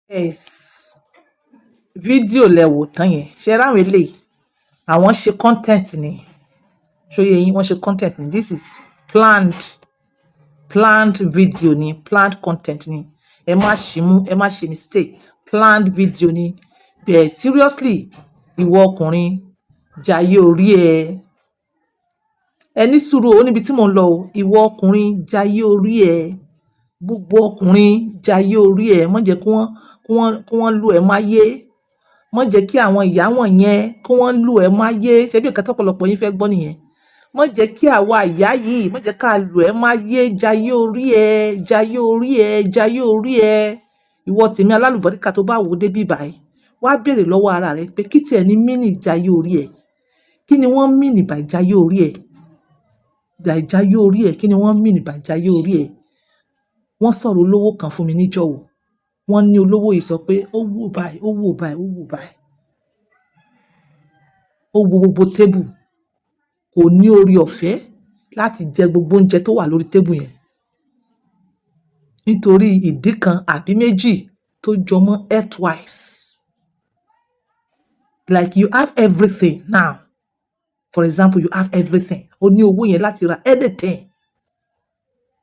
Yes, fídíò lẹ wò tán yẹn. Ṣe ráwọn eléyìí, àwọn ṣe content ni. Ṣó yé yín? Wọ́n ṣe content ni. This is planned video ni, planned content ni. Ẹ má ṣì mú, ẹ má ṣe mistake, planned video ni. But seriously, ìwọ ọkùnrin, jayé orí ẹ. Ẹ ní sùúrù, ó níbi tí mò ń lọ o. Ìwọ ọkùnrin, jayé orí ẹ. Gbogbo ọkùnrin, jayé orí ẹ. Má jẹ́ kí wọ́n lù ẹ́ máyé. Má jẹ́ kí àwọn ìyá wọ̀nyẹn kí wọ́n lù ẹ́ máyé. Ṣebí nǹkan tọ́pọ̀lọpọ̀ yín fẹ́ gbọ́ nìyẹn? Má jẹ́ kí àwa ìyá yìí, má jẹ́ ká lù ẹ́ máyé. Jayé orí ẹ, jayé orí ẹ, jayé orí ẹ. Ìwọ tèmi alálùbọ́ríkà tó bá wò ó débí báyìí, wá béèrè lọ́wọ́ ara rẹ pé kí tiẹ̀ ní meaning jayé orí ẹ? Kí ni wọ́n mean by jayé orí ẹ? By jayé orí ẹ, kí ni wọ́n mean by jayé orí ẹ? Wọ́n sọ̀rọ̀ olówó kan fún mi níjọ̀wọ́. Wọ́n ní olówó yìí sọ pé ó wò báyìí, ó wò báyìí, ó wò báyìí, ó wo gbogbo table, kò ní orí ọ̀fẹ́ láti jẹ gbogbo oúnjẹ tó wà lórí table yẹn nítorí ìdí kan àbí méjì tó jọmọ́ health-wise. Like, you have everything now. For example, you have everything. O ní owó yẹn láti ra anything,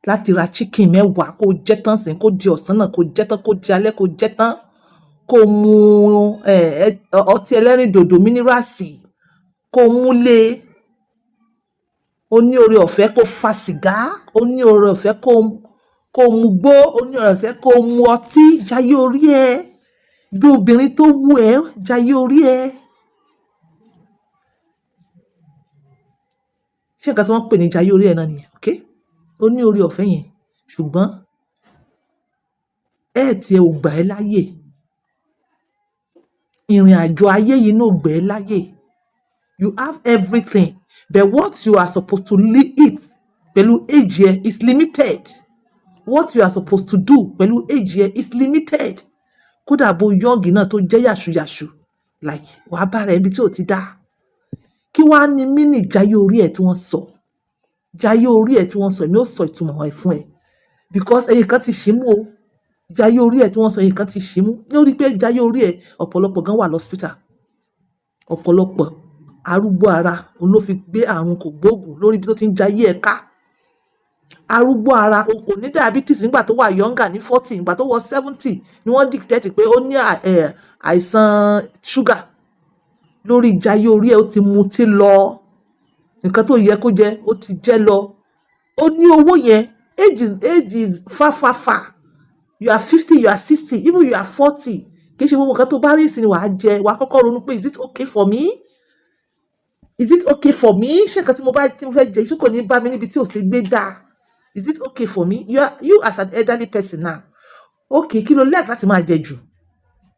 láti ra chicken 10 kó jẹ tán sìn, kó di ọ̀sán náà kó jẹ tán, kó di alẹ́ kó jẹ tán, kó mu ọtí ẹlẹ́rìndòdò minerals, kó mú lé. O ní oore ọ̀fẹ́ kó fa sìgá, o ní oore ọ̀fẹ́ kó mu gbó, o ní oore ọ̀fẹ́ kó mu ọtí. Jayé orí ẹ bí obìnrin tó wù ẹ́, jayé orí ẹ. Ṣé nǹkan tí wọ́n ń pè ní jayé orí ẹ náà nìyẹn? Okay, o ní oore ọ̀fẹ́ yẹn, ṣùgbọ́n health ẹ ò gbà ẹ́ láyè, ìrìn àjò ayé yìí náà ò gbà ẹ́ láyè. You have everything, but what you are supposed to eat pẹ̀lú age ẹ is limited. What you are supposed to do pẹ̀lú age ẹ is limited. Kódà bó young náà tó jẹ́ yàṣùyàṣù, like, wàá bára ẹbí tí ò ti dá. Kí wàá ní meaning jayé orí ẹ tí wọ́n sọ? Jayé orí ẹ tí wọ́n sọ, èmi ò sọ ìtumọ̀ ẹ̀ fún ẹ, because ẹ̀yin kan ti ṣì mú o. Jayé orí ẹ tí wọ́n sọ, ẹ̀yin kan ti ṣì mú lórí pé jayé orí ẹ. Ọ̀pọ̀lọpọ̀ gan wà lọ́spítà. Ọ̀pọ̀lọpọ̀ arúgbó ara òun ló fi gbé àrùn kò gbóògùn lórí ibi tó ti ń jayé ẹ ká. Arúgbó ara, o kò ní diabetes nígbà tó wà younger ní 40, nígbà tó wọ 70 ni wọ́n dictate pé ó ní àìsàn sugar lórí jayé orí ẹ. Ó ti mutí lọ, nǹkan tó yẹ kó jẹ, ó ti jẹ lọ. Ó ní owó yẹn. Age is far, far, far. You are 50, you are 60, even you are 40, kì í ṣe gbogbo nǹkan tó bá rí ìsìn wàá jẹ. Wàá kọ́kọ́ ronú pé, "Is it okay for me? Is it okay for me? Ṣé nǹkan tí mo fẹ́ jẹ, ṣé kò ní bá mi níbi tí ò sí gbé dáa? Is it okay for me?" You as an elderly person now, okay, kí ló like láti máa jẹ jù?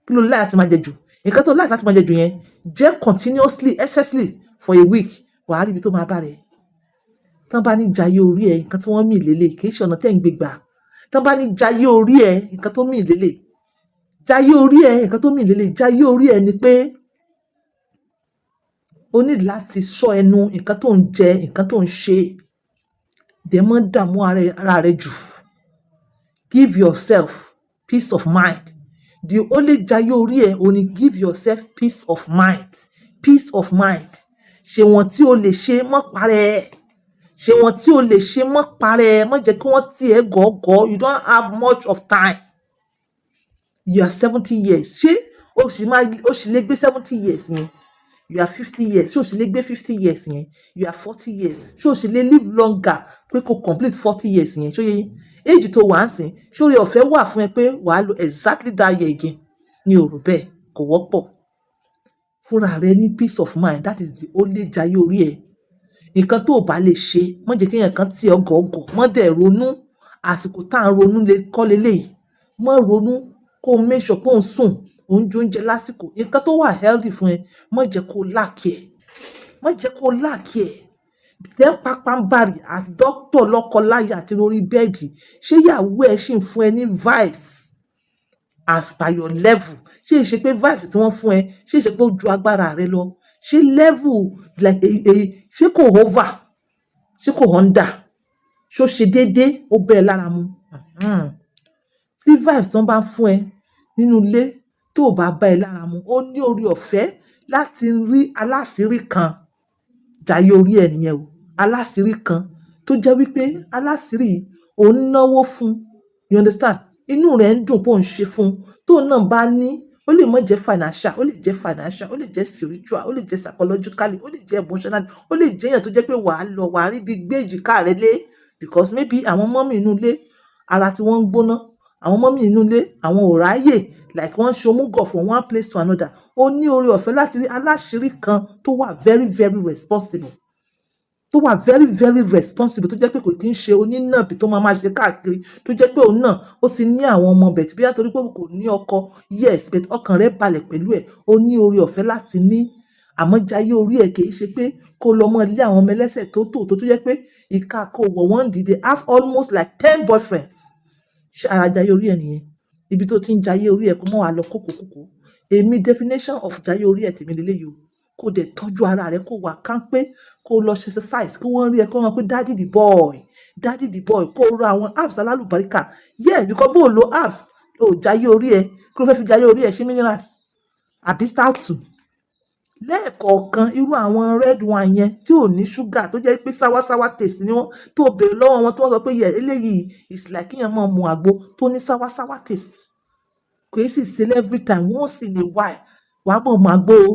Kí ló like láti máa jẹ jù? Nǹkan tó like láti máa jẹ jù yẹn, jẹ continuously, excessively for a week, wàá rí ibi tó máa bá rẹ̀. Tán bá ní jayé orí ẹ, nǹkan tí wọ́n mì lélẹ̀, kì í ṣe ọ̀nà tẹ́ ń gbé gbà. Tán bá ní jayé orí ẹ, nǹkan tó mì lélẹ̀, jayé orí ẹ, nǹkan tó mì lélẹ̀, jayé orí ẹ ni pé o ní láti ṣọ́ ẹnu, nǹkan tó ń jẹ, nǹkan tó ń ṣe. Dẹ̀ mọ́ dààmú ara rẹ jù. Give yourself peace of mind. The only jayé orí ẹ o ní, give yourself peace of mind, peace of mind. Ṣe wọn tí o lè ṣe, mọ́ parẹ́. Ṣe wọn tí o lè ṣe, mọ́ parẹ́. Má jẹ́ kí wọ́n tì ẹ́ gọ̀ọ́gọ̀ọ́. You don't have much of time. You are 70 years, ṣé o sì máa, o sì lè gbé 70 years yẹn? You are 50 years, ṣé o sì lè gbé 50 years yẹn? You are 40 years, ṣé o sì lè live longer pé kó complete 40 years yẹn? Ṣó yẹ yín? Age tó wà ń sìn, ṣé oore ọ̀fẹ́ wà fún ẹ pé wàá lo exactly that year again? Ní òrò bẹ́ẹ̀, kò wọ́pọ̀. Fúnra rẹ ní peace of mind. That is the only jayé orí ẹ. Nǹkan tó o bá lè ṣe, má jẹ́ kéèyàn kan tì ọ́ gọ̀ọ́gọ̀. Má dẹ̀ ronú. Àsìkò tá à ń ronú lè kọ́ leléyìí. Má ronú, kó o make sure pé ò ń sùn, ò ń jẹ oúnjẹ lásìkò, nǹkan tó wà healthy fún ẹ. Má jẹ́ kó lack ẹ̀, má jẹ́ kó lack ẹ̀. Then pápánbarì, as doctor, lọ́kọ-láya àti lórí bẹ́ẹ̀dì, ṣé ìyàwó ẹ ṣì ń fún ẹ ní vibes as per your level? Ṣé ìṣe pé vibes tí wọ́n fún ẹ, ṣé ìṣe pé ó ju agbára rẹ lọ? Ṣé level, like, èyí, ṣé kò over, ṣé kò under, ṣó ṣe déédéé, ó bẹ́ ẹ lára mu? Tí vibes tí wọ́n bá fún ẹ nínú ilé tó ò bá bá ẹ lára mu, ó ní oore ọ̀fẹ́ láti rí aláṣìírí kan. Jayé orí ẹ nìyẹn o. Aláṣìírí kan tó jẹ́ wípé aláṣìírí yìí, ò ń náwó fún, you understand? Inú rẹ̀ ń dùn pé ò ń ṣe fún un. Tóun náà bá ní, ó lè má jẹ́ financial, ó lè jẹ́ financial, ó lè jẹ́ spiritual, ó lè jẹ́ psychologically, ó lè jẹ́ emotionally, ó lè jẹ́ èèyàn tó jẹ́ pé wàá lọ, wàá rí bí gbé èjìká rẹ lé, because maybe àwọn mummy inú ilé, ara tí wọ́n ń gbóná, àwọn mummy inú ilé, àwọn ò ráyè, like wọ́n ń ṣe omugọ̀ from one place to another. Ó ní oore ọ̀fẹ́ láti rí aláṣìírí kan tó wà very very responsible, tó wà very very responsible, tó jẹ́ pé kò kí ń ṣe onínàbì tó máa máa ṣe káàkiri, tó jẹ́ pé òun náà ó ti ní àwọn ọmọ bẹ̀ tí bí torí pé kò ní ọkọ, yes, but ọkàn rẹ̀ balẹ̀ pẹ̀lú ẹ̀. Ó ní oore ọ̀fẹ́ láti ní. Àmọ́ jayé orí ẹ̀ kì í ṣe pé kó lọ mọ́ ilé àwọn ọmọ ẹlẹ́sẹ̀ tó tó jẹ́ pé ìka kò wọ̀ wọ́n dìde, have almost like 10 boyfriends. Ṣé ara jayé orí ẹ̀ nìyẹn? Ibi tó ti ń jayé orí ẹ̀, kó mọ́ wàá lọ kókó kókó. Èmi, definition of jayé orí ẹ̀ tèmi leléyìí o. Kó dẹ̀ tọ́jú ara rẹ, kó wà kánpé, kó lọ ṣe exercise, kí wọ́n rí ẹ, kó wọ́n pé daddy the boy, daddy the boy, kó ra àwọn herbs alálùbáríkà. Yes, because bó o lo herbs, o jayé orí ẹ. Kí ló fẹ́ fi jayé orí ẹ? Ṣé minerals àbí stout? Lẹ́ẹ̀kọ̀ọ̀kan, irú àwọn red wine yẹn tí ò ní ṣúgà, tó jẹ́ pé sour sour taste ni wọ́n, tó béèrè lọ́wọ́ wọn, tí wọ́n sọ pé yeah, eléyìí is like kéèyàn máa mu àgbo tó ní sour sour taste. Kò í sì ṣe every time, once in a while wàá mọ̀ mu àgbo o.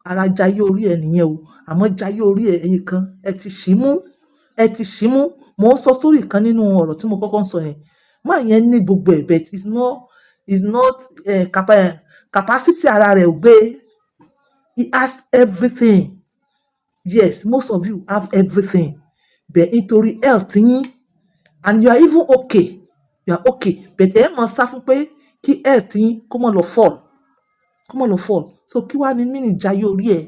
Ara jayé orí ẹ nìyẹn o. Àmọ́ jayé orí ẹ, ẹ̀yin kan ẹ ti ṣì mú, ẹ ti ṣì mú. Mo ń sọ sórí kan nínú ọ̀rọ̀ tí mo kọ́kọ́ ń sọ yẹn. Man yẹn ní gbogbo ẹ̀, but it's not capacity ara rẹ̀ ò gbé. He has everything. Yes, most of you have everything, but nítorí health yín, and you are even okay, you are okay, but ẹ mọ̀ sá fún pé kí health yín kó má lọ fall, kó má lọ fall. So kí wá ní meaning jayé orí ẹ?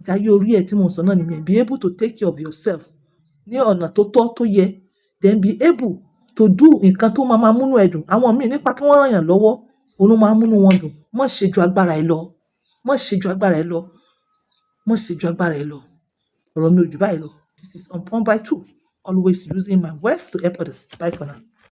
Jayé orí ẹ tí mo sọ náà nìyẹn. Be able to take care of yourself ní ọ̀nà tó tọ́, tó yẹ, then be able to do nǹkan tó máa máa múnú ẹ dùn. Àwọn míì, nípa kí wọ́n ràn yàn lọ́wọ́, òun ló máa ń múnú wọn dùn. Má ṣe ju agbára ẹ lọ, má ṣe ju agbára ẹ lọ, má ṣe ju agbára ẹ lọ. Ọ̀rọ̀ mi ò jù báyìí lọ. This is On Point by Two, always using my words to help others. Bye for now.